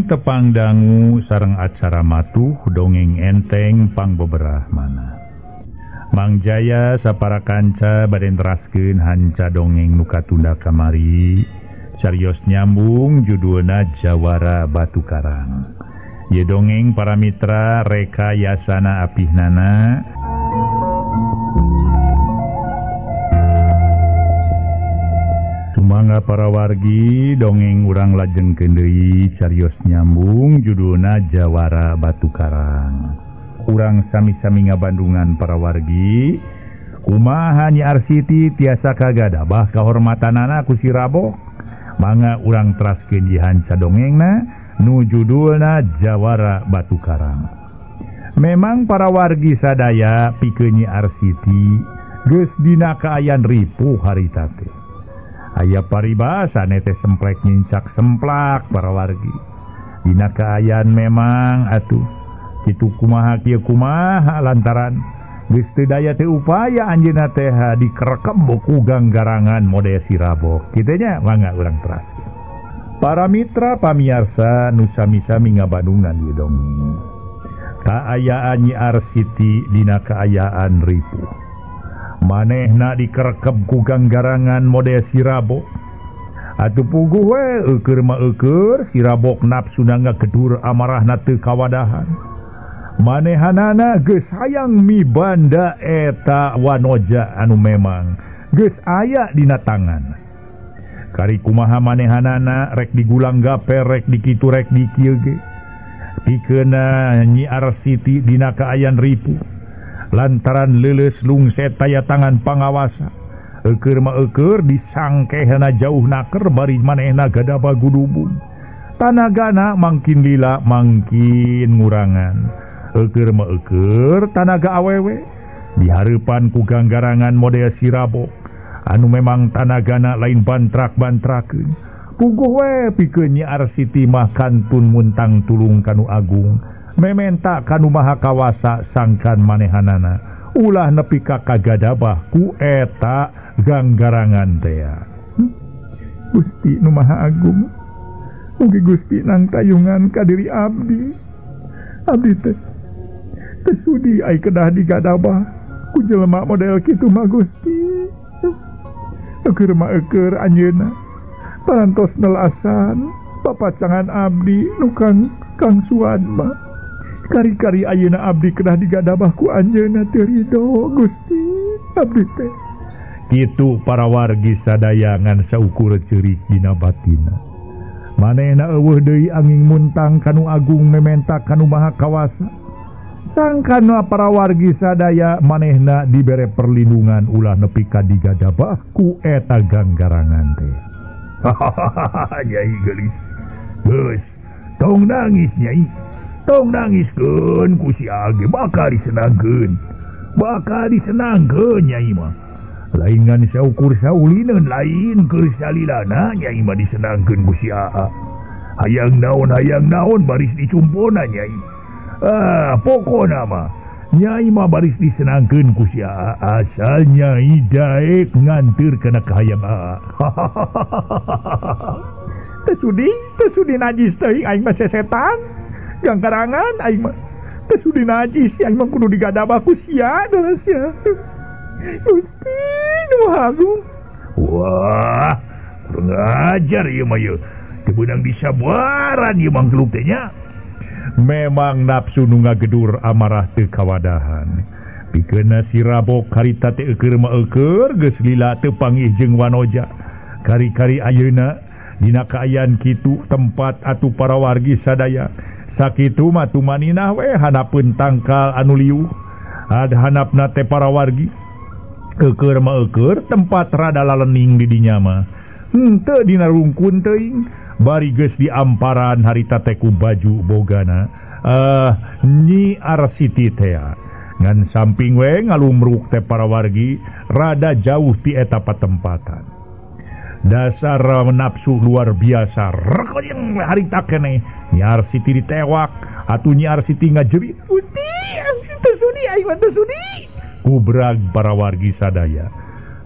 Wilujeng tepang dangu sareng acara matuh dongeng enteng pangbeberah mana. Mang Jaya sapara kanca bade neraskeun hanca dongeng nu katunda kamari. Carios nyambung judulna Jawara Batu Karang. Ye dongeng para mitra rekayasana apihnana. Mangga para wargi dongeng urang lajengkeun deui carios nyambung judulna Jawara Batu Karang. Urang sami-sami ngabandungan para wargi kumaha Nyi Arsiti tiasa kagadabah kahormatanana ku si Rabok. Mangga urang teraskeun di hanca dongengna nu judulna Jawara Batu Karang. Memang para wargi sadaya pikeun Nyi Arsiti geus dina kaayaan ripuh harita teh. Aya paribasa nete semplek nyincak semplak para wargi. Dina kaayaan memang atuh kitu kumaha kieu kumaha lantaran geus teu daya teu upaya anjeunna teh dikerekem ku ganggarangan mode si Rabok. Kitu nya mangga urang teras. Para mitra pamiarsa nu sami-sami ngabandungan ieu dongeng. Kaayaan Nyi Arsiti dina kaayaan ripuh. Manehna dikerekep ku ganggarangan mode si Rabok. Atuh puguh we eueur mah eueur si Rabok nafsuna ngagedur amarahna teu kawadahan. Manehanana geus hayang mibanda eta wanoja anu memang geus aya dina tangan. Kari kumaha manehanana rek digulang gaper rek dikitu rek dikieu ge. Pikeuna Nyi Arsiti dina kaayaan ripuh. Lantaran leuleus lungset taya tangan pangawasa. Eueur mah eueur disangkehna jauh naker bari manehna gadaba gudubun. Tanagana mangkin lila mangkin ngurangan. Eueur mah eueur tanaga awewe dihareupan ku ganggarangan model si Rabok anu memang tanagana lain bantrak-bantrakeun. Puguh we pikeun Nyi Arsiti mah kantun muntang tulung kanu agung. Mementa kanu maha kawasa sangkan manehanana ulah nepi ka kagadabah ku eta ganggarangan tea. Gusti nu maha agung, mugi Gusti nangtayungan ka diri abdi. Abdi teh teu sudi ai kedah digadabah ku jelema model kitu mah Gusti. Eueur mah eueur anjeunna parantos nelasan papacangan abdi nu kang suan mah. Kari-kari ayeuna abdi kedah digadabah ku anjeunna teu rido Gusti abdi teh. Kitu para wargi sadaya ngan saukur ceurik dina batina. Manehna eueuh deui angin muntang kanu agung mementa kanu maha kawasa. Sangkana para wargi sadaya manehna dibere perlindungan ulah nepi ka digadabah ku eta ganggarangan teh. Hahaha nyai geulis. Geus tong nangis nyai. Tong nangiskeun ku si Age bakal disenangkeun. Bakal disenangkeun nyai mah. Lain ngan saukur saulineun lain keur salilana nyai mah disenangkeun ku si Aa. Hayang naon baris dicumpona nyai. Ah, pokona mah nyai mah baris disenangkeun ku si Aa asal nyai daek nganteur kana kahayang Aa. Teu sudi najis teuing aing mah sesetan. Ganggarangan aing mah teu sudi najis aing mah kudu digadabah ku sia adalah sia. Gusti nu Maha Agung. Wah, kurang ajar ieu mah ieu. Teu beunang disabaran ieu mangkluk teh nya. Memang nafsu nu ngagedur amarah teu kawadahan. Pikeunna si Rabok harita teh eueur mah eueur geus lila teu panggih jeung wanoja. Kari-kari ayeuna dina kaayaan kitu tempat atuh para wargi sadaya. Sakitu mah tumaninah we hanapeun tangkal anu liuh. Ad hanapna teh para wargi. Eueur mah eueur tempat rada lalening di dinya mah. Henteu dina rungkun teuing bari geus diamparan harita teh ku baju bogana. Nyi Arsiti teh ngan samping we ngalumruk teh para wargi rada jauh ti eta patempatan. Dasar nafsu luar biasa. Rekoyeng harita keneh. Nyi Arsiti ditewak atuh Nyi Arsiti ngajerit. Gusti, teu sudi aing mah teu sudi. Kubrag para wargi sadaya.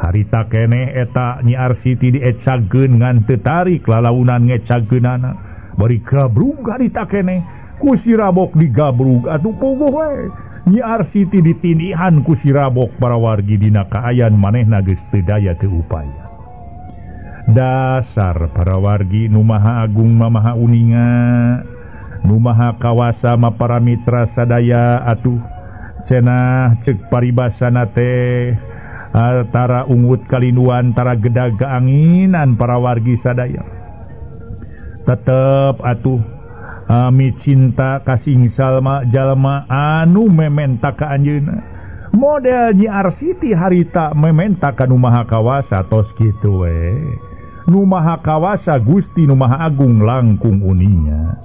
Harita keneh eta Nyi Arsiti diecagkeun ngan teu tarik lalaunan ngecageunana. Bari gabrug harita keneh ku si Rabok digabrug atuh puguh we. Nyi Arsiti ditindihan ku si Rabok para wargi dina kaayan manehna geus teu daya teu upaya. Dasar para wargi nu maha agung mamaha uninga, nu maha kawasa ma para mitra sadaya atuh cenah ceuk paribasana teh tara ungut kalinduan tara gedag keanginan para wargi sadaya. Tetep atuh ami cinta kasing salma jalma anu mementa ka anjeunna. Model Nyi Arsiti harita mementa ka nu maha kawasa tos kitu we. Nu maha kawasa Gusti nu maha agung langkung uninya.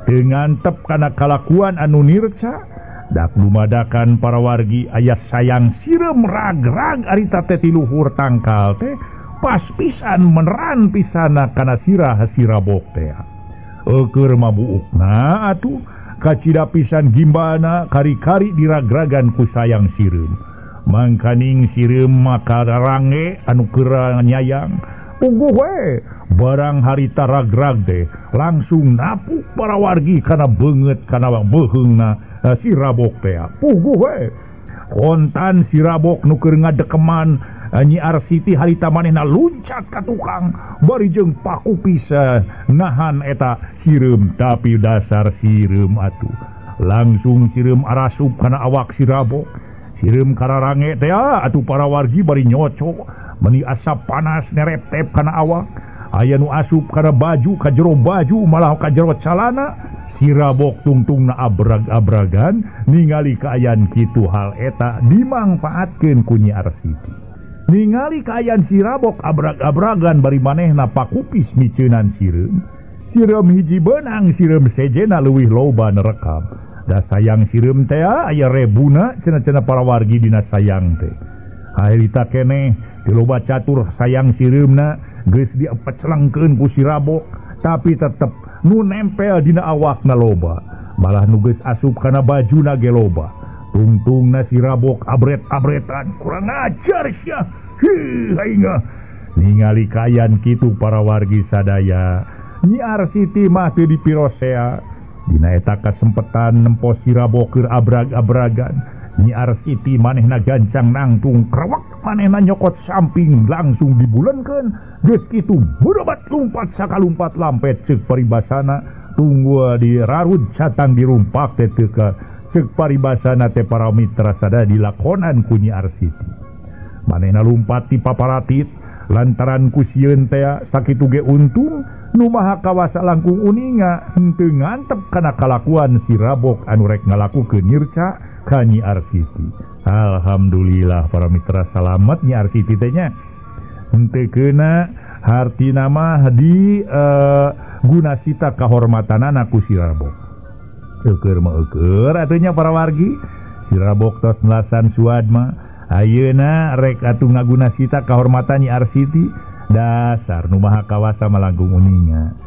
Teu ngantep kana kalakuan anu nirca, dak lumadakan para wargi aya sayang sireum rag-rag arita teh ti luhur tangkal teh pas pisan meneran pisana kana sirah si Rabok teh. Eueur mah buukna atuh kacida pisan gimbana kari-kari diragragan ku sayang sireum. Mangkaning sireum maka range anu keur nyayang. Puguh we barang harita ragrag teh langsung napuk para wargi kana beungeut kana beuheungna si Rabok teh. Puguh we kontan si Rabok nu keur ngadekeman Nyi Arsiti harita manehna luncat ka tukang bari jeung paku pisan nahan eta sireum, tapi dasar sireum atuh langsung sireum arasup kana awak si Rabok. Sireum kararange teh atuh para wargi bari nyocok meni asap panas nereptep kana awak, aya nu asup kana baju ka jero baju malah ka jero calana. Si Rabok tungtungna abrag-abragan ningali kaayaan kitu hal eta dimangfaatkeun ku Nyi Arsiti. Ningali kaayaan si Rabok abrag-abragan bari manehna pakupis miceunan sireum. Sireum hiji beunang sireum sejena leuwih loba nerekam. Da sayang sireum teh aya rebuna cenah-cenah para wargi dina sayang teh. Harita keneh loba catur sayang sireumna geus dipecelengkeun ku si Rabok, tapi tetep nu nempel dina awakna loba, malah nu geus asup kana bajuna ge loba. Tungtungna si Rabok abret-abretan, kurang ajar sia. Hi aing ningali kaayaan kitu para wargi sadaya. Nyi Arsiti mah teu dipirosea. Dina eta kasempetan nempo si Rabok keur abrag-abragan. Nyi Arsiti manehna gancang nangtung krewek manehna nyokot samping langsung dibulenkeun. Geus kitu burobat lumpat sakalumpat lampet ceuk paribasana tunggu di rarud catang dirumpak teh teu ka ceuk paribasana teh para mitra sadaya dilakonan ku Nyi Arsiti. Manehna lumpat ti paparatit lantaran ku sieun teh sakitu ge untung nu maha kawasa langkung uninga henteu ngantep kana kalakuan si Rabok anu rek ngalakukeun nirca ka Nyi Arsiti. Alhamdulillah para mitra salamet Nyi Arsiti teh nya. Henteu keuna hartina mah di gunasita kahormatanana ku si Rabok. Eueur mah eueur atuh nya para wargi. Si Rabok tos nelasan suadma ayeuna rek atuh ngagunasita kahormatan Nyi Arsiti. Dasar nu maha kawasa malangkung uninga.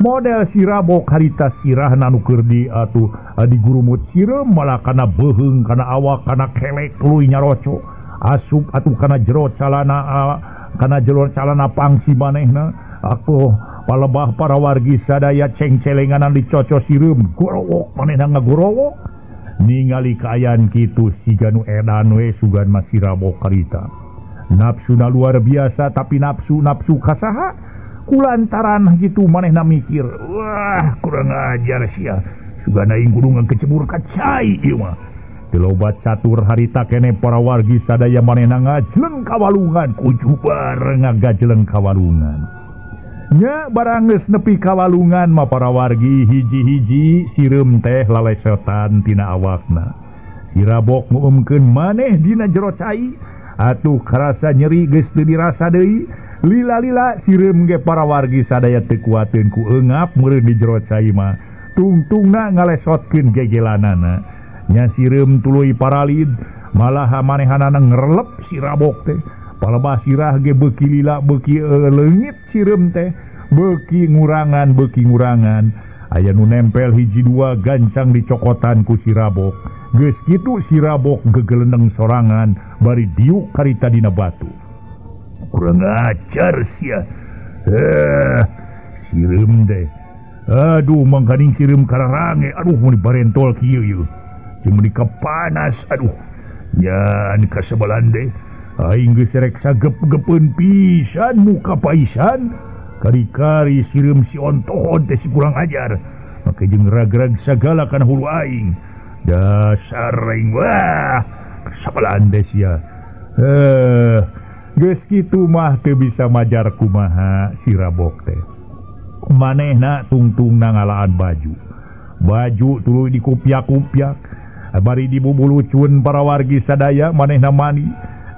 Model si Rabok harita sirahna nu keur di atuh digurumut sireum malah kana beuheung kana awak kana kelek leuwih nyaroco asup atuh kana jero calana kana jero calana pangsi manehna. Aku palebah para wargi sadaya cengcelenganan dicoco sireum gorowok manehna ngagorowok. Ningali kaayaan kitu siga nu edan we sugan mah si Rabok harita. Nafsuna luar biasa tapi nafsu kasaha kulantaran gitu manehna mikir, wah kurang ajar sia sugan aing kudu ngakecebur ka cai ieu mah. Teu loba catur harita keneh para wargi sadaya manehna ngajleng ka walungan kujubar ngagajleng ka walungan. Nya barang geus nepi ka walungan mah para wargi hiji-hiji sireum teh lalesotan tina awakna. Si Rabok nguumkeun maneh dina jero cai atuh karasa nyeri geus teu dirasa deui. Lila-lila sireum ge para wargi sadaya teu kuateun ku eungap meureun di jero cai mah. Tungtungna ngalesotkeun gegelanana. Nya sireum tuluy paralid malah manehanana ngrelep si Rabok teh. Palebah sirah ge beuki lila beuki leungit sireum teh, beuki ngurangan beuki ngurangan. Aya nu nempel hiji dua gancang dicokotan ku si Rabok. Geus kitu si Rabok gegeleneng sorangan bari diuk karita dina batu. Kurang ajar sia. Sireum teh. Aduh mangkaning sireum kararange aduh mun barentol kieu ieu. Jeung meuni kapanas aduh. Nya kasebalan deh. Aing geus rek sagep-gepeun pisan muka paisan. Kari-kari sireum si ontohon teh si kurang ajar. Make jeung rag-rag sagala kana hulu aing. Dasar aing wah kasebalan deh sia. Geus kitu mah teu bisa majar kumaha si Rabok teh. Manehna tungtungna ngalaan baju. Baju tuluy dikupyak-kupyak. Bari dibubulucun para wargi sadaya manehna mani.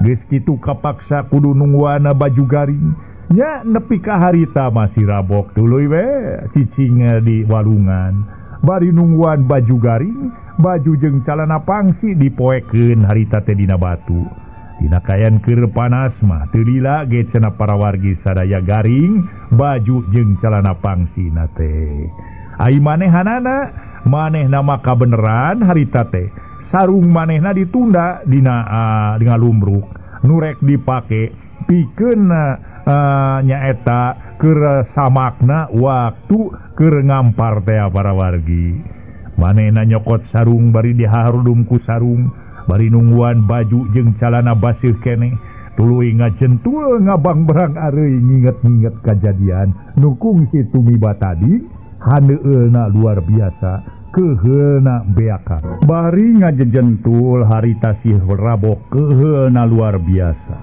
Geus kitu kapaksa kudu nungguana baju garing. Nya nepi ka harita mah si Rabok tuluy we cicing di walungan. Bari nungguan baju garing, baju jeung calana pangsi dipoekeun harita teh dina batu. Dina kayan keur panas mah teu lila ge cenah para wargi sadaya garing baju jeung calana pangsina teh. Ai manehanana manehna mah kabeneran harita teh. Sarung manehna ditunda dina dina lumruk nu rek dipake pikeun nyaeta keur samakna waktu keur ngampar teh para wargi. Manehna nyokot sarung bari diharudum ku sarung bari nungguan baju jeung calana baseuh keneh tuluy ngajentul ngabang berang areuy nginget-nginget kajadian nu kungsi tumiba tadi haneueulna luar biasa keuheulna beakan. Bari ngajejentul harita si Rabok keuheulna luar biasa.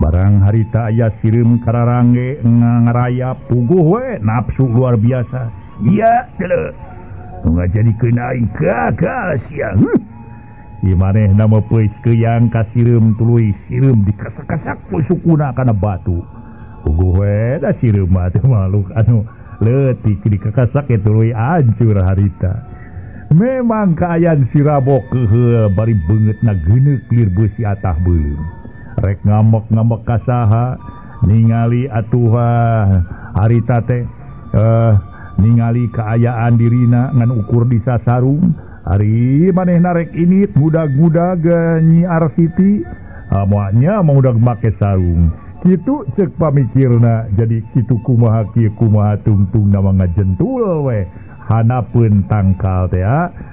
Barang harita aya sireum kararangge ngarayap puguh we nafsu luar biasa. Iya deuleu nu ngajadikeun aing gagal sia. Si manehna meupeus keuyang ka sireum tuluy sireum dikasak-kasak ku sukuna kana batu. Puguh we da sireum mah teh makhluk anu leutik dikakasak ge tuluy hancur harita. Memang kaayaan si Rabok keuheul bari beungeutna geuneuk lir beusi atah beuleum. Rek ngambek-ngambek ka saha ningali atuh harita teh ningali kaayaan dirina ngan ukur di sasarung. Ari manehna rek init mudag-mudag Nyi Arsiti moalnya mudag make sarung. Kitu ceuk pamikirna jadi kitu kumaha kieu kumaha tungtungna mah ngajentul we hanapeun tangkal teh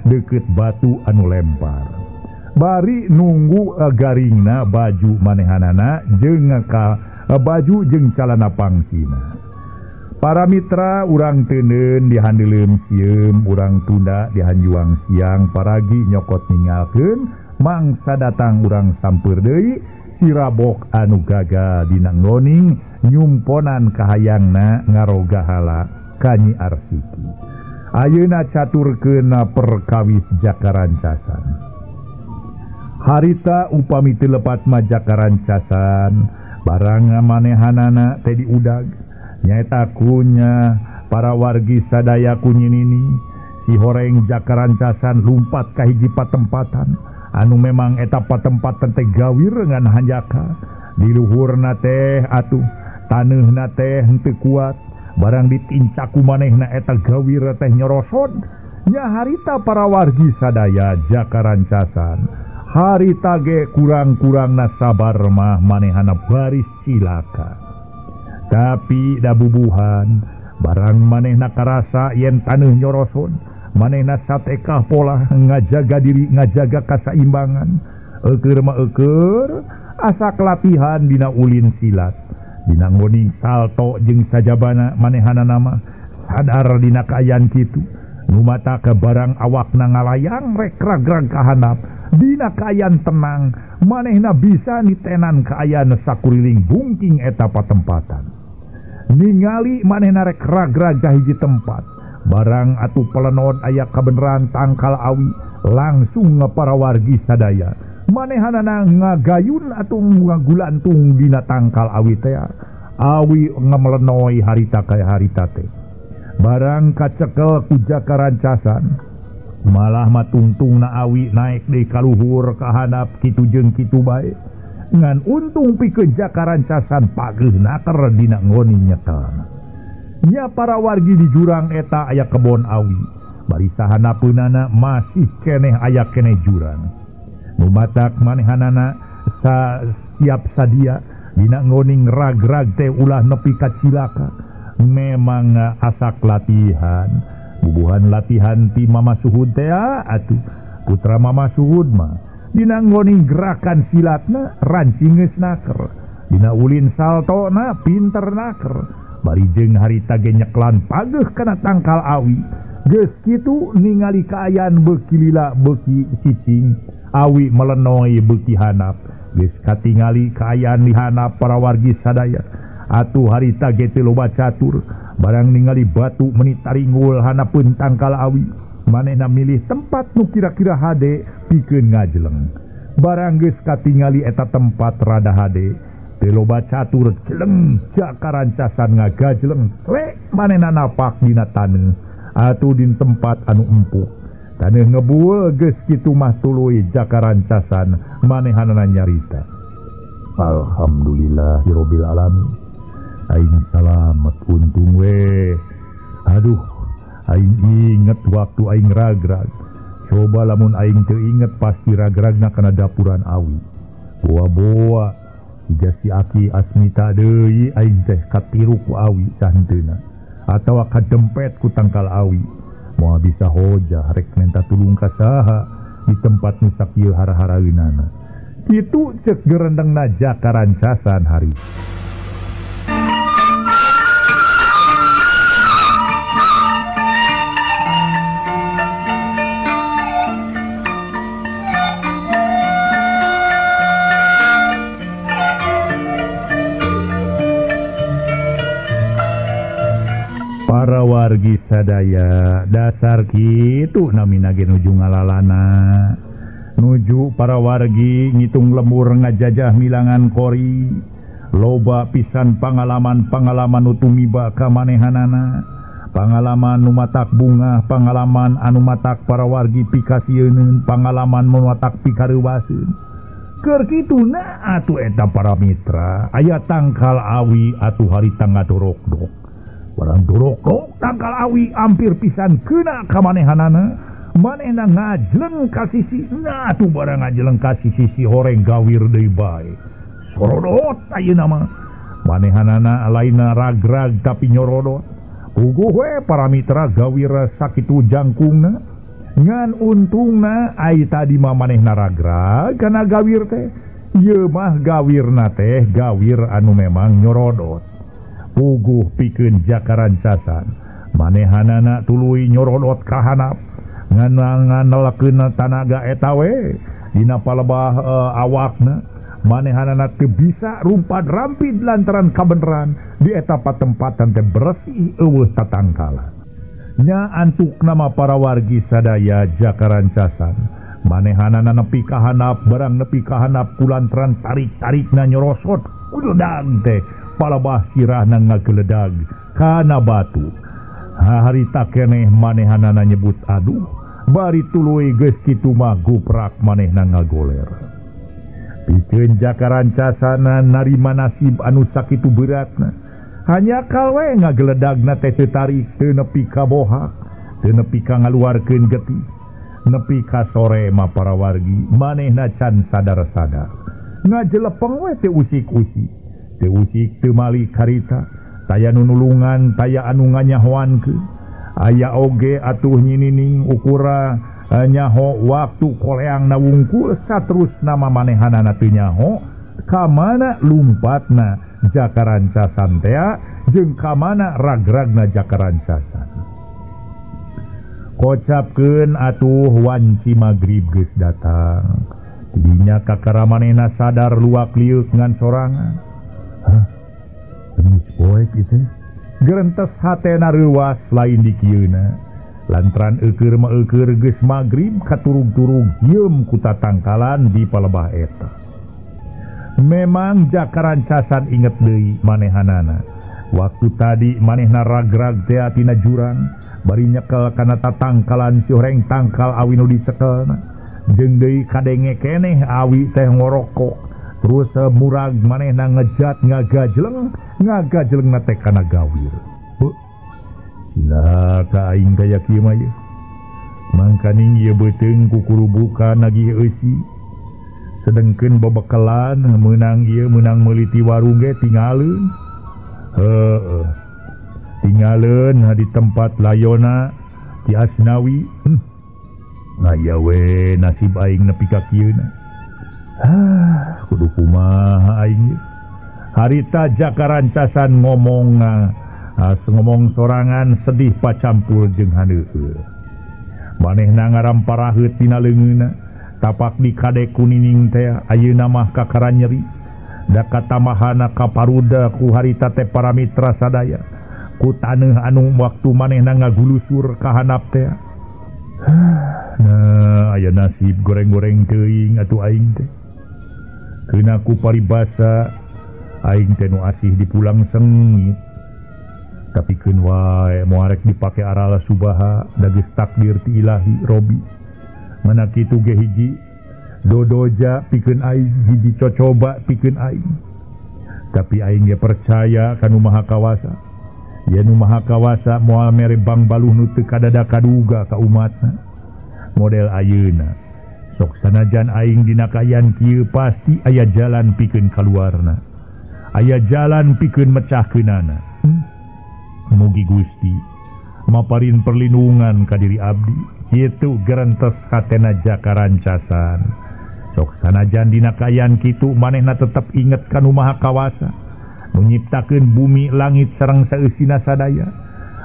deukeut batu anu lempar. Bari nunggu garingna baju manehanana jeung baju jeung calana pangsina. Para mitra urang teuneun dihandeuleum sieum, urang tunda dihanjuang siang paragi nyokot ninggalkeun mangsa datang urang sampeur deui si Rabok anu gagal dina ngloning nyumponan kahayangna ngarogahala ka Nyi Arsiti. Ayeuna caturkeun perkawis Jakarancasan. Harita upami teu lepat mah Jakarancasan barang manehanana teh diudag. Nyaeta kunya para wargi sadaya kunyinini si horeng Jakarancasan lumpat ka hiji patempatan anu memang eta patempatan teh gawir ngan hanjaka di luhurna teh atuh taneuhna teh henteu kuat barang ditincak ku manehna eta gawir teh nyorosod. Nya harita para wargi sadaya Jakarancasan harita ge kurang-kurangna sabar mah manehana baris cilaka. Tapi da bubuhan barang manehna karasa yen taneuh nyoroson manehna satekah pola ngajaga diri ngajaga kasaimbangan eueur mah eueur asa kelatihan dina ulin silat dina ngoning salto jeung sajabana manehana nama sadar dina kaayaan kitu nu mata ke barang awakna ngalayang rek ragrag ka handap dina kaayaan tenang manehna bisa nitenan kaayaan sakuriling bungking eta patempatan. Ningali manehna rek ragrag ka hiji tempat barang atuh pelenon aya kabeneran tangkal awi langsung para wargi sadaya manehanana ngagayun atuh ngagulantung dina tangkal awi teh awi ngemelenoi harita kaya harita teh. Barang kacekel ku Jakarancasan malah matungtungna awi naik deui ka luhur ka handap kitu jeung kitu bae ngan untung pikeun Jakarancasan pageuh naker dina ngoni nyekelna. Nya para wargi di jurang eta aya kebon awi bari sahanapeunana masih keneh aya keneh jurang nu matak manehanana siap sadia dina ngoning rag-rag teh ulah nepi ka cilaka. Memang asak latihan. Bubuhan latihan ti Mama Suhud teh atuh. Putra Mama Suhud mah dina nggoning gerakan silatna rancing geus naker. Dina ulin saltona pinter naker. Bari jeung harita ge nyeklan pageuh kana tangkal awi. Geus kitu ningali kaayaan beuki lila beuki cicing, awi melenoi beuki hanap. Geus katingali kaayaan dihanap para wargi sadaya. Atuh harita ge teu loba catur, barang ningali batu meni taringgul hanapeun tangkal awi. Manehna milih tempat nu kira-kira hade pikeun ngajeleng. Barang geus katingali eta tempat rada hade, teu loba catur jeleng jakarancasan ngagajeleng. We manehna napak dina taneuh atuh di tempat anu empuk. Taneuh ngebueul geus kitu mah tuluy jakarancasan manehanana nyarita. Alhamdulillahirabbil alamin. Aing salamet untung we. Aduh, aing inget waktu aing ragrag. Coba lamun aing teu inget pasti ragragna kana dapuran awi. Boa-boa siga si Aki Asmita deui aing teh katiru ku awi sahenteuna. Atawa kadempet ku tangkal awi. Moal bisa hojah rek menta tulung ka saha di tempat nu sakieu hara-haraeunana. Kitu ceuk gerendengna jakarancasan hari. Para wargi sadaya dasar kitu namina ge nuju ngalalana. Nuju para wargi ngitung lemur ngajajah milangan kori. Loba pisan pangalaman-pangalaman nu tumiba ka manehanana. Pangalaman nu matak bungah, pangalaman anu matak para wargi pikasieun, pangalaman nu matak pikareuwaseun. Keur kituna atuh eta para mitra, aya tangkal awi atuh harita ngadorok-dorok. Barang dorok-dorok tangkal awi hampir pisan kena ka manehanana. Manehna ngajleng ka sisi, nah atuh barang ngajleng ka sisi si horeng gawir deui bae. Sorodot ayeuna mah. Manehanana lainna ragrag tapi nyorodot. Puguh we para mitra gawir sakitu jangkungna. Ngan untungna ai tadi mah manehna ragrag kana gawir teh. Ieu mah gawirna teh gawir anu memang nyorodot. Puguh pikeun jakarancasan. Manehanana tuluy nyorodot ka hanap. Ngan-nganelakeun tanaga eta we dina palebah awakna. Manehanana teu bisa rumpad rampid lantaran kabeneran di eta patempatan teh bersih eueuh tatangkalan. Nya antuk nama para wargi sadaya jakarancasan. Manehanana nepi ka hanap, barang nepi ka hanap kulantaran tarik-tarikna nyorosot kuledag teh palebah sirahna ngageledag kana batu. Harita keneh manehanana nyebut aduh, bari tuluy geus kitu mah guprak manehna ngagoler. Pikeun jakarancasan narima nasib anu sakitu beratna. Hanya kalwe ngageledagna teh teu tarik, teu nepi ka bohak, teu nepi ka ngaluarkeun getih. Nepi ka sore mah para wargi manehna can sadar-sadar. Ngajelepeng we teu usik-usik, teu usik teu malik harita. Taya nu nulungan, taya anu nganyahoankeun. Aya oge atuh nyinining ukura nyaho waktu koleang na wungkul saterus nama manehanana teu nyaho ka mana lumpatna jakarancasan tea jeung ka mana ragragna jakarancasan. Kocapkeun atuh wanci magrib geus datang. Tidinya kakara manehna sadar luak lieuk ngan sorangan. Hah? Geus poek ieu. Gerentes hatena reuwas lain dikieuna. Lantaran eukeur mah eukeur geus magrib katurug-turug hieum ku tatangkalan di palebah eta. Memang jakarancasan inget deui manehanana. Waktu tadi manehna ragrag teh tina jurang, bari nyekel kana tatangkalan si horeng tangkal awi nu dicekelna. Jeung deui kadenge keneh awi teh ngorokok. Terus murag manehna ngejat ngagajeleng, ngagajelengna teh kana gawir. Heuh. Cilaka aing kaya kieu mah ieu. Mangkaning ieu beuteung kukurubukan nagih eusi. Sedengkeun bebekelan meunang ieu meunang meuli ti warung ge tingaleun. Heueuh. Katingaleun di tempat layona Ki Asnawi. Aya we nasib aing nepi ka kieu na. Kudu kumaha aing. Harita Jaka Rancasan ngomong ngomong sorangan sedih pacampur jeung haneueul. Manehna ngaramparaheuh tina leungeunna, tapak di kade kunining teh ayeuna mah kakara nyeri. Da katamahana kaparuda ku harita teh para mitra sadaya. Ku taneuh anu waktu manehna ngagulusur ka handap teh. Nah, aya nasib goreng-goreng teuing atuh aing teh. Keuna ku paribasa aing teh nu asih dipulang sengit. Tapi keun wae moarek dipake arala subaha da geus takdir ti Ilahi Robi. Mana kitu ge hiji dodoja pikeun aing, hiji cocoba pikeun aing. Tapi aing ge percaya ka Nu Maha Kawasa. Yen Nu Maha Kawasa moal mere bangbaluh nu teu kadada kaduga ka umatna. Model ayeuna sok sanajan aing dina kaayaan kieu pasti aya jalan pikeun kaluarna. Aya jalan pikeun mecahkeunana. Mugi Gusti maparin perlindungan ka diri abdi. Kitu gerentes hatena Jaka Rancasan. Sok sanajan dina kaayaan kitu manehna tetep inget ka Nu Maha Kawasa. Nu nyiptakeun bumi langit sareng saeusina sadaya.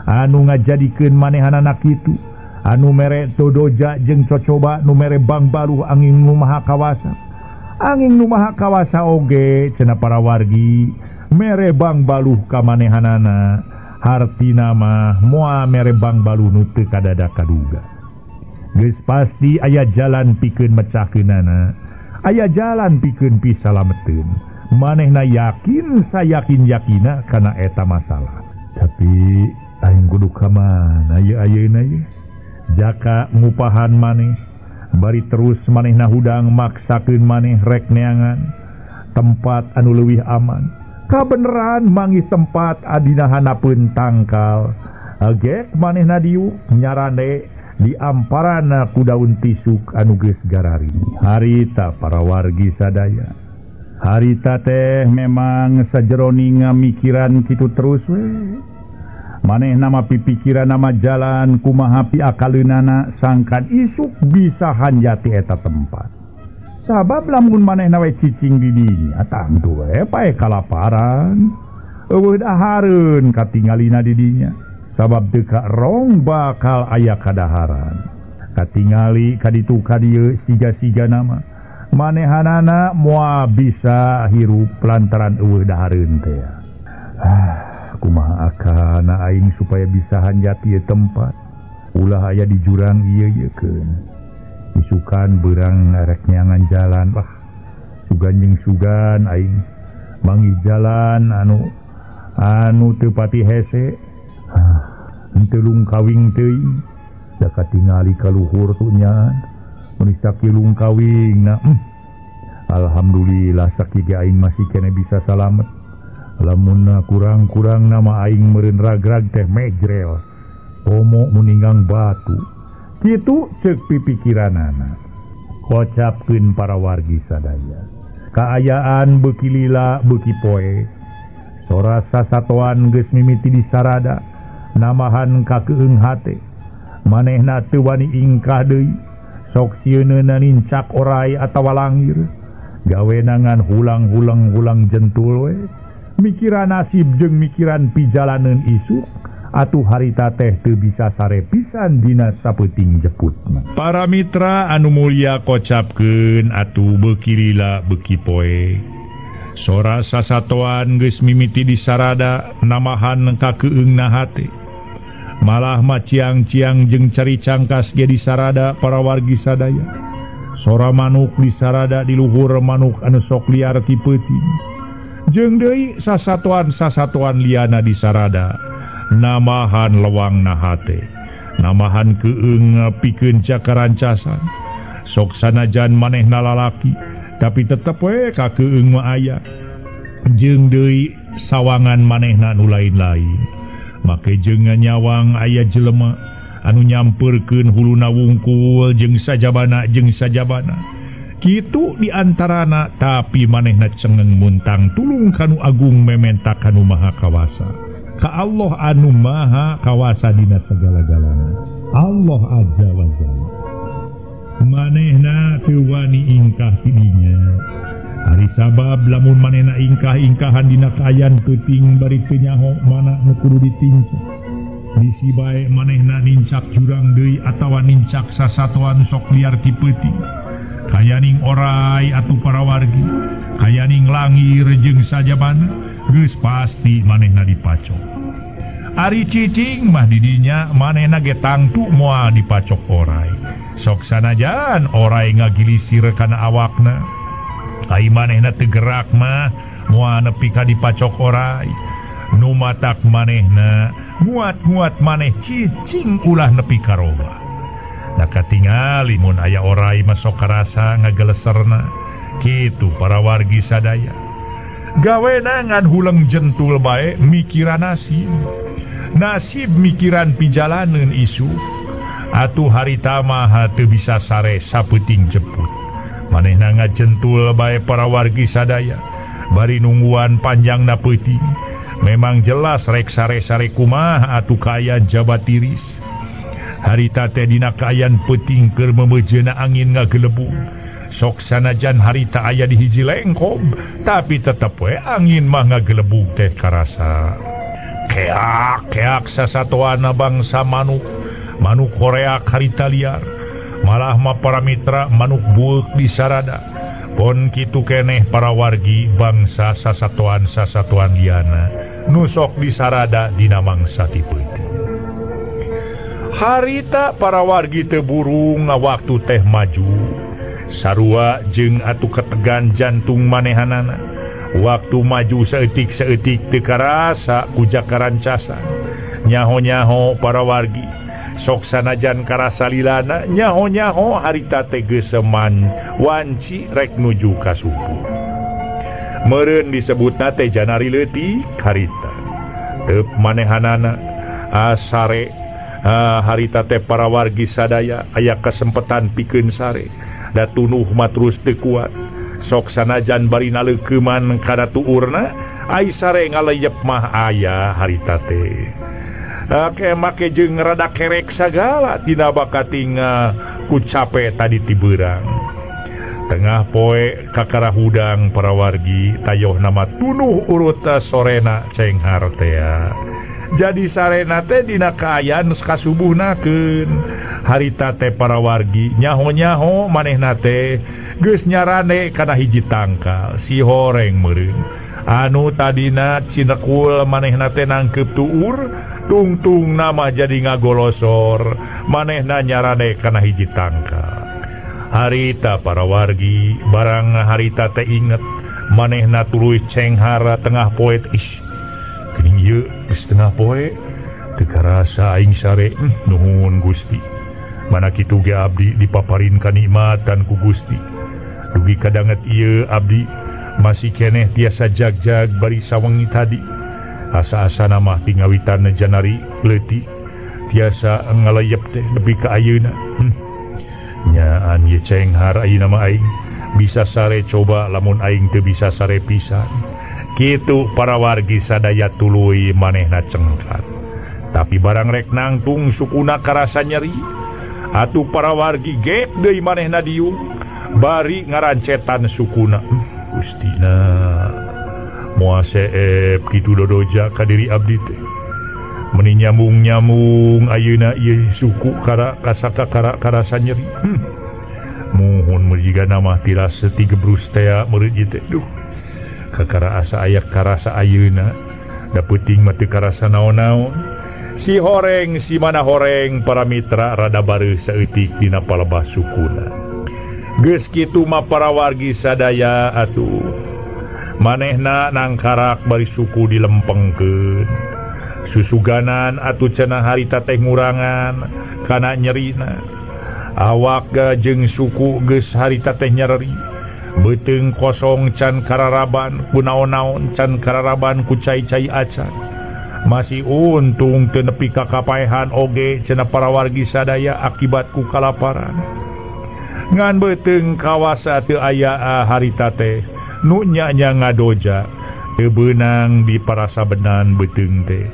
Anu ngajadikeun manehanana kitu. Anu mere dodoja jeung cocoba, nu mere bangbaluh angin Nu Maha Kawasa. Angin Nu Maha Kawasa oge cenah para wargi mere bangbaluh ka manehanana. Hartina mah moal mere bangbaluh nu teu kadada kaduga. Geus pasti aya jalan pikeun mecahkeunana, aya jalan pikeun pisalameteun. Manehna yakin sayakin-yakina kana eta masalah. Tapi aing kudu ka mana ieu ayeuna ieu? Jaka ngupahan maneh, bari terus manehna hudang maksakeun maneh rek neangan tempat anu leuwih aman. Kabeneran manggih tempat adina hanapeun tangkal. Gek manehna diuk nyarande di amparana ku daun tisuk anu geus garari. Harita para wargi sadaya. Harita teh memang sajeroning ngamikiran kitu terus we. Manehna mah pipikiran nama jalan kumaha piakaleunana sangkan isuk bisa hanjati eta tempat. Sabab lamun manehna we cicing di dinya tangtu we pae kalaparan. Eueuh dahareun katingalina di dinya. Sabab teu rong bakal aya kadaharan. Katingali kaditu kadieu siga-siga nama. Manehanana moal bisa hirup lantaran eueuh dahareun teh. Kumaha akana aing supaya bisa hanjati ieu tempat. Ulah aya di jurang ieu yeukeun. Isukan beurang rek neangan jalan. Wah, sugan jeung sugan aing manggih jalan anu teu pati hese. Henteu lungkawing teuing. Da katingali ka luhur tuh nya. Mun sakieu lungkawing na. Alhamdulillah sakieu ge aing masih keneh bisa salamet. Lamun kurang-kurang nama aing meureun ragrag teh mejrel. Komo muninggang batu. Kitu ceuk pipikiranana. Kocapkeun para wargi sadaya. Kaayaan beuki lila beuki poe. Sora sasatoan geus mimiti disarada. Namahan kakeung hate. Manehna teu wani ingkah deui. Sok sieunna nincak orai atawa langir. Gawena ngan hulang-hulang-hulang jentul we. Mikiran nasib jeung mikiran pijalaneun isuk atuh harita teh teu bisa sare pisan dina sapeuting jeputna. Para mitra anu mulia kocapkeun atuh beuki lila beuki poe. Sora sasatoan geus mimiti disarada namahan kakeungna hate. Malah mah ciang-ciang jeung cari cangkas ge disarada para wargi sadaya. Sora manuk disarada di luhur manuk anu sok liar ti peuting. Jeung deui sasatoan-sasatoan liana disarada namahan lewang nahate, namahan keung pikeun Jaka Rancasan. Sok sanajan manehna lalaki tapi tetep we ka keung mah aya. Jeung deui sawangan manehna nu lain-lain. Make jeung nyawang aya jelema anu nyampeurkeun huluna wungkul jeung sajabana jeung sajabana. Kitu diantarana tapi manehna cengeng muntang tulung kanu agung mementa kanu Maha Kawasa. Ka Allah anu maha kawasa dina segala-galana. Allah azza wa jalla. Manehna teu wani ingkah tidinya. Ari sabab lamun manehna ingkah-ingkahan dina kaayaan peuting bari teu nyaho mana nu kudu ditincak. Bisi bae manehna nincak jurang deui atawa nincak sasatoan sok liar ti peuting. Kayaning orai atuh para wargi, kayaning langir jeung sajabana geus pasti manehna dipacok. Ari cicing mah didinya manehna ge tangtu moal dipacok orai. Sok sanajan orai ngagilisir kana awakna. Ai manehna teu gerak mah moal nepi ka dipacok orai. Nu matak manehna nguat-nguat maneh cicing ulah nepi ka robah. Da katingali mun aya orai mah sok karasa ngageleserna. Kitu para wargi sadaya. Gawena ngan huleng jentul bae mikiran nasib. Nasib mikiran pijalaneun isu. Atuh harita mah teu bisa sare sapeuting jeput. Manehna ngajentul bae para wargi sadaya. Bari nungguan panjangna peuting. Memang jelas rek sare-sare kumaha atuh kaayaan jabat tiris. Harita teh dina kaayaan peuting keur memejeuna angin ngagelebug. Sok sanajan harita aya di hiji lengkob, tapi tetep we angin mah ngagelebug teh karasa. Keak-keak sasatoana bangsa manuk, manuk koreak harita liar. Malah mah para mitra manuk bueuk di sarada. Pon kitu keneh para wargi bangsa sasatoan-sasatoan liana nu sok disarada dina mangsa ti peuting. Harita para wargi teu burung ngawaktu teh maju. Sarua jeung atuh ketegan jantung manehanana. Waktu maju saeutik-saeutik teu karasa ku jakarancasan. Nyaho-nyaho para wargi sok sanajan karasa lilana, nyaho-nyaho harita teh geus seman wanci rek nuju ka subuh. Meureun disebutna teh janari leutik harita. Teup manehanana sare harita teh para wargi sadaya aya kasempetan pikeun sare. Da tunuh mah terus teu kuat. Sok sanajan bari naleukeman kana tuurna, ai sare ngaleyep mah aya harita teh. Oke, make jeung rada kerek sagala tina bakatinga ku cape tadi tibeurang. Tengah poe kakara hudang para wargi tayoh nama tunuh urut sorena cenghar tea. Jadi sarena teh dina kaayaan kasubuhnakeun. Harita teh para wargi nyaho-nyaho manehna teh geus nyarane kana hiji tangkal si horeng meureun. Anu tadina cinekul manehna teh nangkeup tuur, tungtung nama jadi ngagolosor, manehna nyarane kana hiji tangkal. Harita para wargi barang harita teh inget manehna tuluy cenghara tengah poe. Ih, geuning ieu geus tengah poe teu karasa aing sare. Nuhun Gusti. Mana kitu ge abdi dipaparin kanikmatan ku Gusti. Dugi kadanget ieu abdi masih keneh tiasa jag-jag bari sawengi tadi. Asa-asana mah tingawitan janari leutik tiasa ngaleyep teh nepi ka ayeuna. Nyaan ye cenghar ayeuna mah aing bisa sare coba lamun aing teu bisa sare pisan. Kitu para wargi sadaya tuluy manehna cengkat. Tapi barang rek nangtung sukuna karasa nyeri. Atuh para wargi gep deui manehna diuk bari ngarancetan sukuna. Gustina moal seep kitu dodoja ka diri abdi teh. Meni nyambung-nyambung ayeuna ieu suku kara kasaka kara karasa nyeri. Muhun meujiga mah tilas tigebrus tea meureun ieu teh. Duh. Kakara asa aya karasa ayeuna da peuting mah teu karasa naon-naon. Si horeng si mana horeng para mitra rada bareuh saeutik dina palebah sukuna. Geus kitu mah para wargi sadaya atuh manehna nangkarak bari suku dilempengkeun. Susuganan atuh cenah harita teh ngurangan kana nyerina. Awak jeung suku geus harita teh nyereri. Beuteung kosong can kararaban ku naon-naon can kararaban ku cai-cai acan. Masih untung teu nepi ka kapaehan oge cenah para wargi sadaya akibat ku kalaparan. Ngan beuteung kawasa teu aya harita teh nu nya-nya ngadoja teu beunang di parasabenan beuteung teh.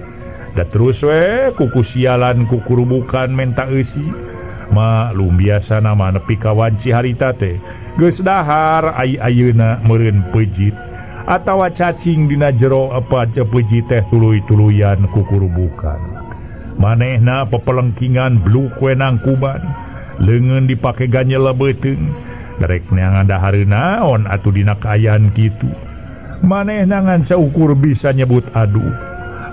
Da terus we kuku sialan kukurubukan menta eusi. Maklum biasa nama nepi ka wanci harita teh geus dahar ai ayeuna meureun peujit atawa cacing dina jero apa peujit teh tuluy-tuluyan kukurubukan. Manehna pepelengkingan bluk we nangkuban, leungeun dipake ganyel beuteung. Darek neangan dahareun naon atuh dina kaayaan kitu. Manehna ngan saukur bisa nyebut aduh.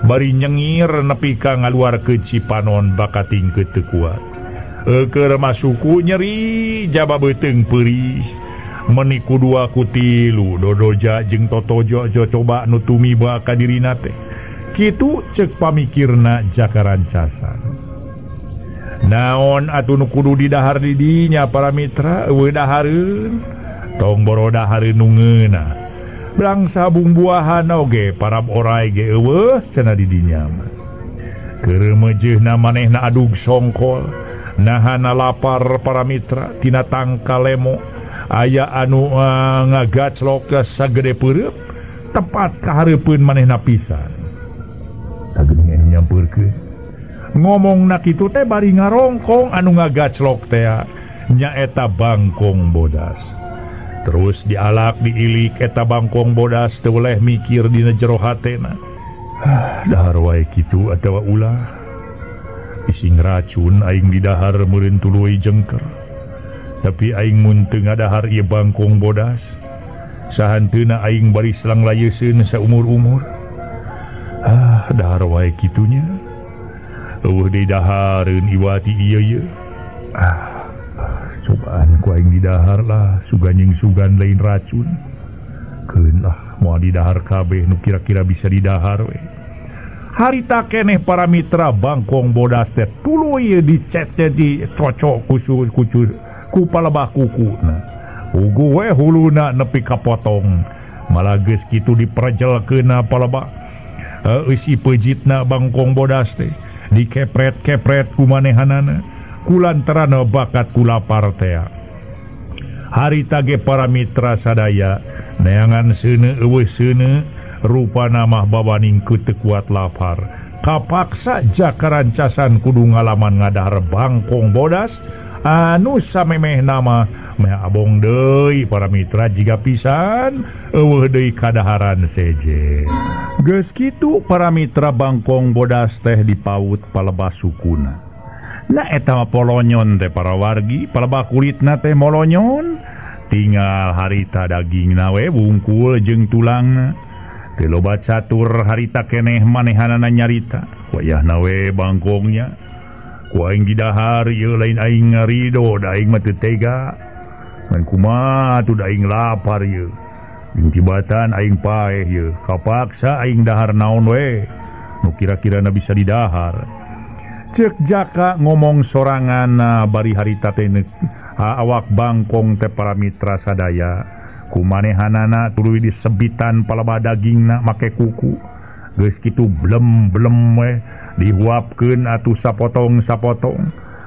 Bari nyengir nepi ka ngaluarkeun cipanon bakating teu kuat. Keur masuku nyeri jaba beuteung peurih. Meni ku dua ku tilu dodoja jeung totojo jo coba nu tumiba ka dirina teh. Kitu ceuk pamikirna Jaka Rancasan. Naon atuh nu kudu didahar di dinya para mitra eueuh dahareun. Tong boro dahareun nu ngeunah. Bangsa bumbuahan oge para orai ge eueuh cenah di dinya mah. Keur meujeuhna manehna adug songkol. Nahana lapar para mitra tina tangkal lemo aya anu ngagaclok sagede peureub tepat ka hareupeun manehna pisan. Sagening nyampeurkeun ngomongna kitu teh bari ngarongkong anu ngagaclok teh nyaeta bangkong bodas. Terus dialak diilik eta bangkong bodas teu weleh mikir dina jero hatena. Dahar wae kitu atawa ulah. Ising racun aing didahar meureun tuluy jengker. Tapi aing mun teu ngadahar ieu bangkong bodas, sahanteuna aing bari selang layeuseun saumur-umur. Ah, dahar wae kitunya. Eueuh deui dahareun iwati ieu ye. Ah, cobaan ku aing didahar lah, sugan jeung sugan lain racun. Keun lah moal didahar kabeh nu kira-kira bisa didahar we. Harita keneh para mitra bangkong bodas teh tuluy dicet di cocok kucu kucu ku palebah kukuna. Ugu we huluna nepi kapotong. Malah geus kitu diprejelkeunna palebah. Eusi peujitna bangkong bodas teh dikepret-kepret ku manehanana kulantaran bakat ku lapar teh. Harita ge para mitra sadaya neangan seuneu eueuh seuneu rupana mah bawaning ku teu kuat lapar. Kapaksa Jaka Rancasan kudu ngalaman ngadahar bangkong bodas anu samemeh nama meh abong deui para mitra jiga pisan eueuh deui kadaharan seje. Geus kitu para mitra bangkong bodas teh dipaut palebah sukuna. Nah eta mah polonyon teh para wargi, palebah kulitna teh molonyon. Tinggal harita dagingna we wungkul jeung tulangna. Teu loba catur harita keneh manehanana nyarita. Wayahna we bangkongnya. Ku aing didahar ieu lain aing ngarido, da aing mah teu tega. Ngan kumaha atuh da aing lapar ieu. Jeung tibatan aing paeh ieu. Kapaksa aing dahar naon we. Nu kira-kirana bisa didahar. Ceuk Jaka ngomong sorangan bari harita teh awak bangkong teh para mitra sadaya. Kumanehanana tuluy disebitan palebah dagingna make kuku. Geus kitu blem-blem we dihuapkeun atuh sapotong-sapotong.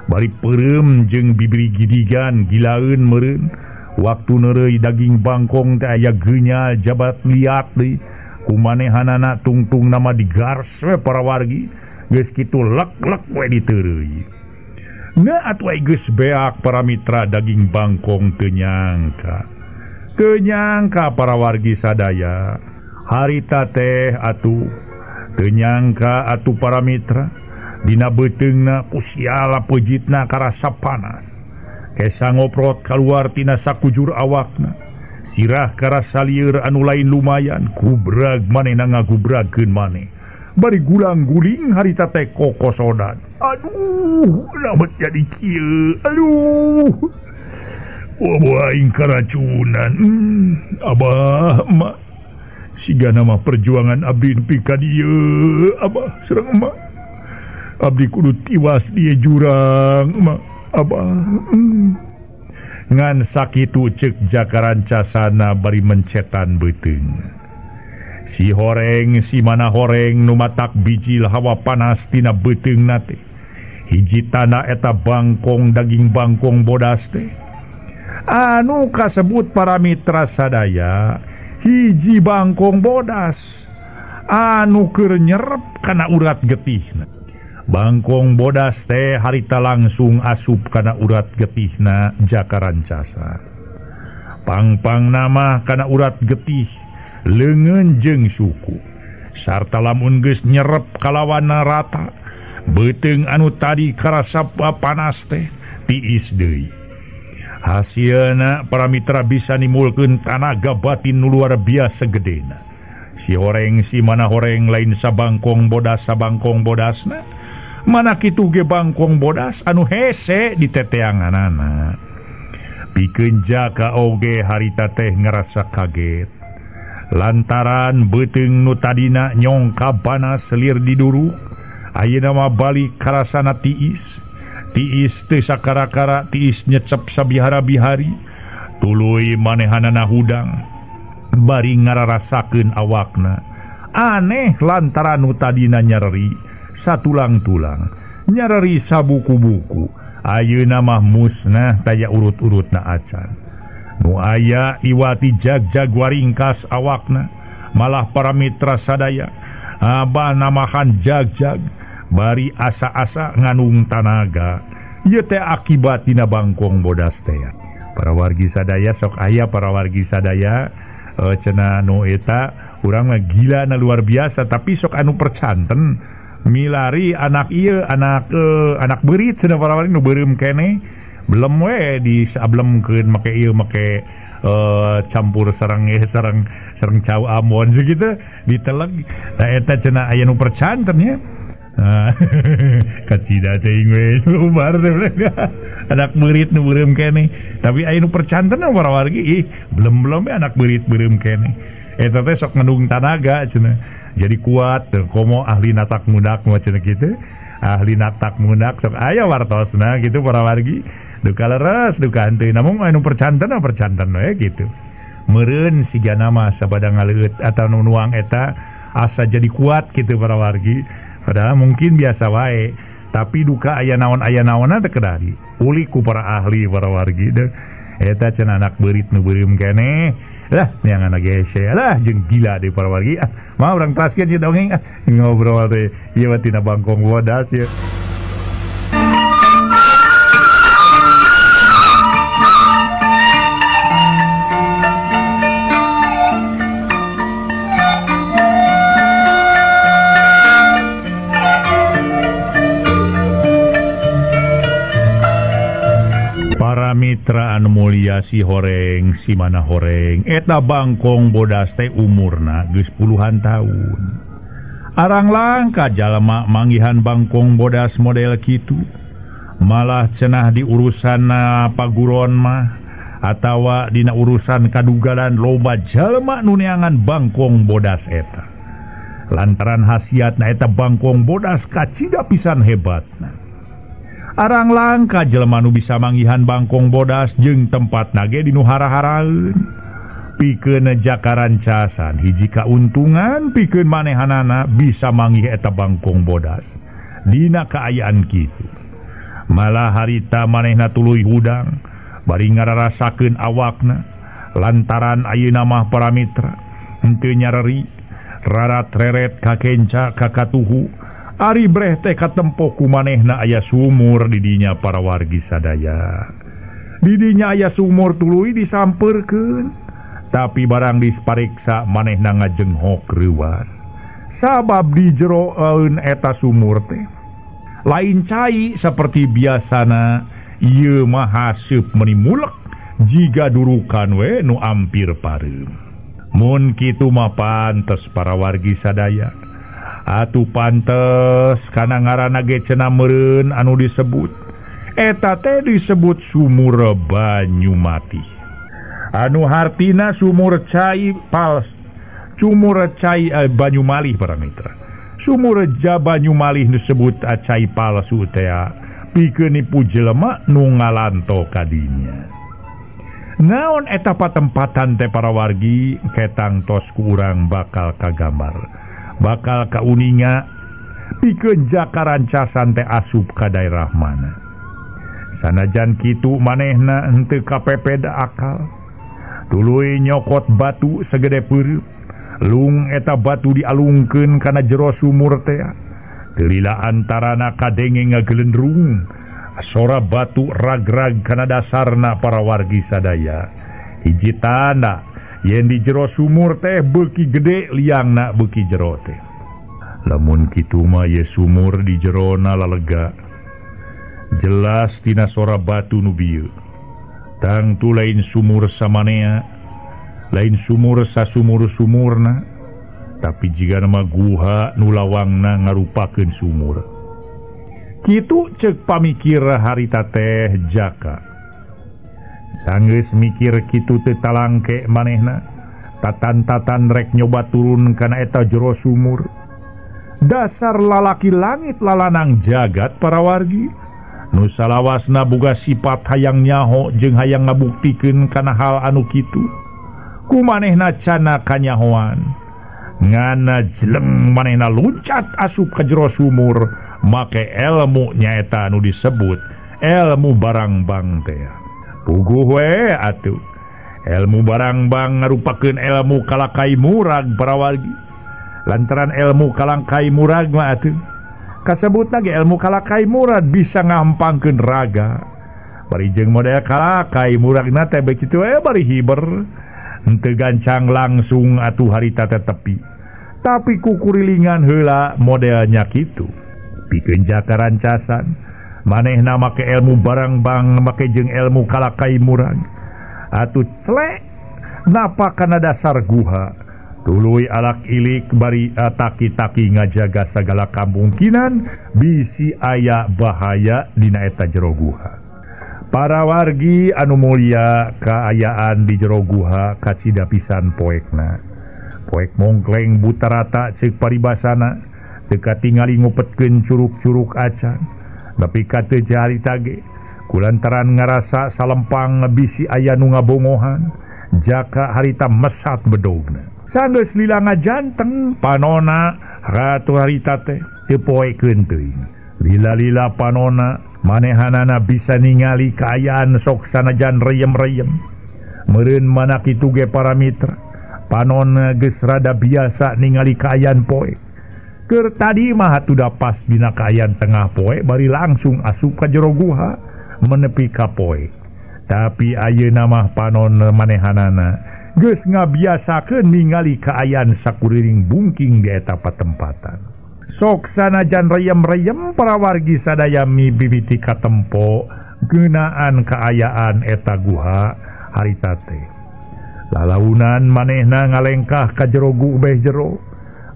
Bari peureum jeung bibiri gidigan gilaeun meureun. Waktu neureuy daging bangkong teh aya geunyal jabat liat deui. Kumanehanana tungtung nama digars we para wargi. Geus kitu lek-lek we diteureuy. Nah atuh ai geus beak para mitra daging bangkong teu nyangka. Teu nyangka para wargi sadaya. Harita teh atuh teu nyangka atuh para mitra dina beuteungna ku siala peujitna karasa panas. Kesa ngoprot kaluar tina sakujur awakna. Sirah karasa lieur anu lain lumayan, gubrag manehna ngagubragkeun maneh. Bari gulang-guling harita teh kokosodan. Aduh, lamet jadi kieu. Aduh. Wah, aing karacunan. Abah, emak. Siga nama perjuangan abdi nepi ka dieu, abah sareng emak. Abdi kudu tiwas di jurang, emak, abah. Ngan sakitu ceuk Jaka Rancasana bari mencetan beuteung. Si horeng si mana horeng nu matak bijil hawa panas tina beuteungna teh. Hiji tanah eta bangkong daging bangkong bodas teh. Anu kasebut para mitra sadaya hiji bangkong bodas. Anu keur nyerep kana urat getihna. Bangkong bodas teh harita langsung asup kana urat getihna Jaka Rancasa. Pangpang nama kana urat getih leungeun jeung suku. Sarta lamun geus nyerep kalawana rata, beuteung anu tadi karasa panas teh tiis deui. Hasilna para mitra bisa nimulkeun tanaga batin nu luar biasa gedena. Si horeng si mana horeng lain sabangkong bodas sabangkong bodasna, mana kitu ge bangkong bodas anu hese di teteanganana. Pikeun Jaka oge harita teh ngerasa kaget lantaran beuteung nu tadina nyongka panas selir diduru ayeuna mah balik karasana tiis. Tiis teu sakara-kara tiis nyecep sabihara-bihari tuluy manehanana hudang bari ngararasakeun awakna aneh lantaran nu tadina nyereri satulang-tulang nyereri sabuku-buku ayeuna mah musnah taya urut-urutna acan. Nu aya iwati jag-jag waringkas awakna malah para mitra sadaya abah namahan jag-jag bari asa-asa nganung tanaga. Ieu teh akibat dina bangkong bodas teh. Para wargi sadaya sok aya para wargi sadaya cenah nu eta urang mah gila na luar biasa tapi sok anu percanten milari anak ieu anak anak beurit cenah para wargi nu beureum keneh belum we disablemkeun make ieu make campur sareng sareng sareng cau Ambon sakitu diteleg. Nah eta cenah aya nu percanten nya. Kacida teuing we lubar teh anak beurit nu beureum keneh tapi aya nu percanten para wargi ih belum-belum we anak beurit beureum keneh eta teh sok ngandung tanaga cenah jadi kuat komo ahli natak mundak mah cenah kitu ahli natak mundak sok aya wartosna gitu para wargi duka leres duka henteu namun anu percanten percanten we gitu meureun sigana mah sabada ngaleueut atawa nu nuang eta asa jadi kuat gitu para wargi. Padahal mungkin biasa wae tapi duka aya naon-aya naonna teh kedari ulik ku para ahli para wargi deh eta cenah anak beurit nu beureum keneh lah neangan gese lah jeung gila deui para wargi ah mah urang teraskeun ieu dongeng ah ngobrol teh ieu mah tina bangkong bodas ieu. Mitra anu mulia si horeng si mana horeng eta bangkong bodas teh umurna geus puluhan tahun. Arang langka jalma manggihan bangkong bodas model kitu malah cenah di urusanna paguron mah atawa dina urusan kadugalan loba jalma nu neangan bangkong bodas eta lantaran khasiatna eta bangkong bodas kacida pisan hebatna. Arang langka jelema nu bisa manggihan bangkong bodas jeung tempat nage di nu hara-haraeun. Pikeun Jaka Rancasan hiji kauntungan pikeun manehanana bisa manggih eta bangkong bodas dina kaayaan kitu. Malah harita manehna tuluy hudang bari ngararasakeun awakna lantaran ayeuna mah para mitra henteu nyareri rarat-reret kakenca kakatuhu. Ari breh teh katempo ku manehna aya sumur didinya para wargi sadaya. Didinya aya sumur tuluy disampeurkeun, tapi barang dispariksa manehna ngajenghok reuwas. Sabab di jeroeun eta sumur teh lain cai seperti biasana, ieu mah haseup meuni mulek jiga durukan we nu ampir pareum. Mun kitu mah pantes para wargi sadaya. Atuh pantes kana ngaranna ge cenah meureun anu disebut eta teh disebut sumur banyu mati anu hartina sumur cai pals sumur cai banyu malih para mitra sumur banyu malih disebut cai palsu teh pikeun nipu jelema nu ngalanto kadinya. Naon eta patempatan teh para wargi ketang tos ku urang bakal kagambar bakal kauninga pikeun Jaka Rancasan teh asup ka daerah mana. Sanajan kitu manehna henteu kapeped akal tuluy nyokot batu segede peureum Lung eta batu dialungkeun kana jero sumur teh. Teu lila antarana kadenge ngagelendrung. Sora batu rag-rag kana dasarna para wargi sadaya. Hiji tanda yen di jero sumur teh beuki gede liangna beuki jero teh. Lamun kitu mah ye sumur di jerona lalega. Jelas tina sora batu nu bieu. Tangtu lain sumur samanea, lain sumur sasumur-sumurna, tapi jiga nama guha nu lawangna ngarupakeun sumur. Kitu ceuk pamikir harita teh Jaka. Sanggeus mikir kitu teu talangke manehna, tatan-tatan rek nyoba turun kana eta jero sumur. Dasar lalaki langit lalanang jagat para wargi. Nu salawasna boga sifat hayang nyaho jeung hayang ngabuktikeun kana hal anu kitu. Ku manehna cana kanyahoan. Ngana jeleng manehna luncat asup ka jero sumur make elmu nyaeta anu disebut elmu barangbang teh. Puguh we atuh. Elmu barangbang ngarupakeun elmu kalakai murag para wargi. Lantaran elmu kalangkai murag mah atuh kasebutna ge elmu kalakai murag bisa ngampangkeun raga. Bari jeung model kalakai muragna teh begitu we bari hiber. Henteu gancang langsung atuh harita teh tepi. Tapi kukurilingan heula modelnya kitu. Pikeun Jaka rancasan manehna make ilmu barangbang make jeung ilmu kalakai murag. Atuh clek napa kana dasar guha. Tuluy alak ilik bari taki-taki ngajaga sagala kamungkinan bisi aya bahaya dina eta jero guha. Para wargi anu mulia kaayaan di jero guha kacida pisan poekna. Poek mongkleng buta rata ceuk paribasana teu katingali ngupetkeun curug-curug acan. Nepi ka teu harita ge kulantaran ngarasa salempang bisi aya nu ngabongohan, Jaka harita mesat bedogna. Sanggeus lila ngajanteng panona ratu harita teh teu poekeun teuing. Lila-lila panona manehanana bisa ningali kaayaan sok sanajan reyem-reyem. Meureun mana kitu ge para mitra, panona geus rada biasa ningali kaayaan poe. Keur tadi mah atuh pas dina kaayaan tengah poe bari langsung asup ka jero guha menepi ka poe. Tapi ayeuna mah panon manehanana geus ngabiasakeun ningali kaayaan sakuriling bungking di eta patempatan. Sok sanajan reyem-reyem para wargi sadaya mibibiti katempo geunaan kaayaan eta guha harita teh. Lalaunan manehna ngalengkah ka jero gubeh jero,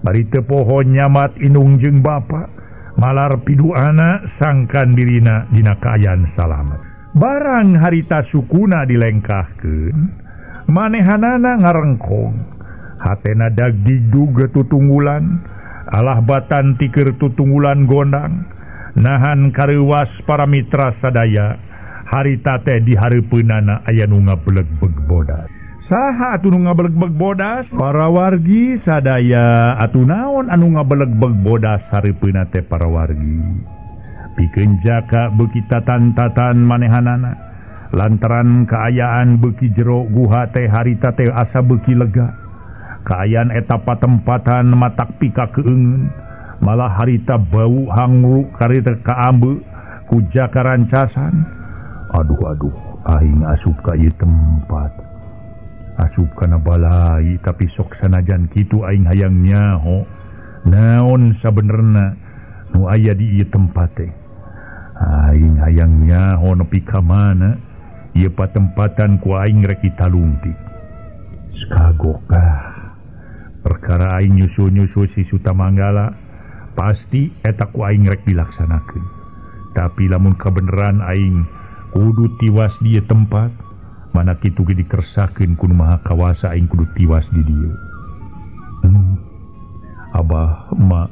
bari teu poho nyamat indung jeung bapa, malar piduana sangkan dirina dina kaayaan salamet. Barang harita sukuna dilengkahkeun, manehanana ngarengkong, hatena dagdigdug tutunggulan, alah batan tikeur tutunggulan gondang, nahan kareuwas para mitra sadaya, harita teh dihareupeunana aya nu ngabelegbeg bodas. Saha atuh nu ngabelegbeg bodas? Para wargi sadaya atuh naon anu ngabelegbeg bodas hareupeunna teh para wargi. Pikeun Jaka beuki tatan-tatan manehanana, lantaran kaayaan beuki jero guha teh harita teh asa beuki lega. Kaayaan eta patempatan matak pika keungeun, malah harita bau hangru karita kaambe ku Jaka rancasan. Aduh aduh, aing asup ka ieu tempat. Asup kana balai tapi sok sanajan kitu aing hayang nyaho. Naon sabenerna nu aya di ieu tempat teh? Aing hayang nyaho nepi ka mana ieu patempatan ku aing rek ditalungtik. Kagok ah. Perkara aing nyusul-nyusul si Sutamanggala pasti eta ku aing rek dilaksanakeun. Tapi lamun kabeneran aing kudu tiwas di ieu tempat, mana kitu ge dikersakeun ku Nu Maha Kawasa aing kudu tiwas di dieu. Abah emak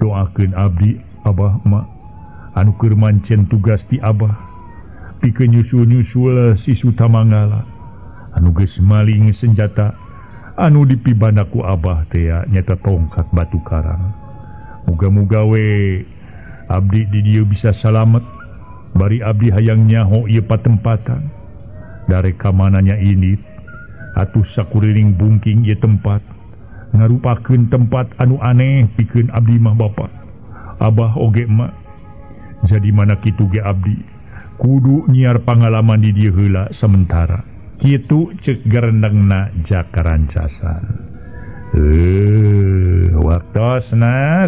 doakeun abdi abah emak anu keur mancen tugas ti abah pikeun nyusul-nyusul si Sutamanggala anu geus maling senjata anu dipibanda ku abah teh nyata tongkat batu karang. Muga-muga we abdi di dieu bisa salamet, bari abdi hayang nyaho ieu patempatan. Dari kamananya ini atuh sakuriling bungking ieu tempat Ngarupakeun tempat anu aneh pikeun abdi mah Bapak. Abah oge emak. Jadi mana kitu ge abdi kudu nyiar pangalaman di dieu heula sementara. Kitu ceuk gerendengna Jaka Rancasan. Waktosna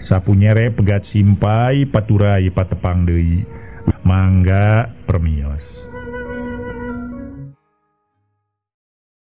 sapu nyere pegat simpai paturai patepang deui. Mangga permios.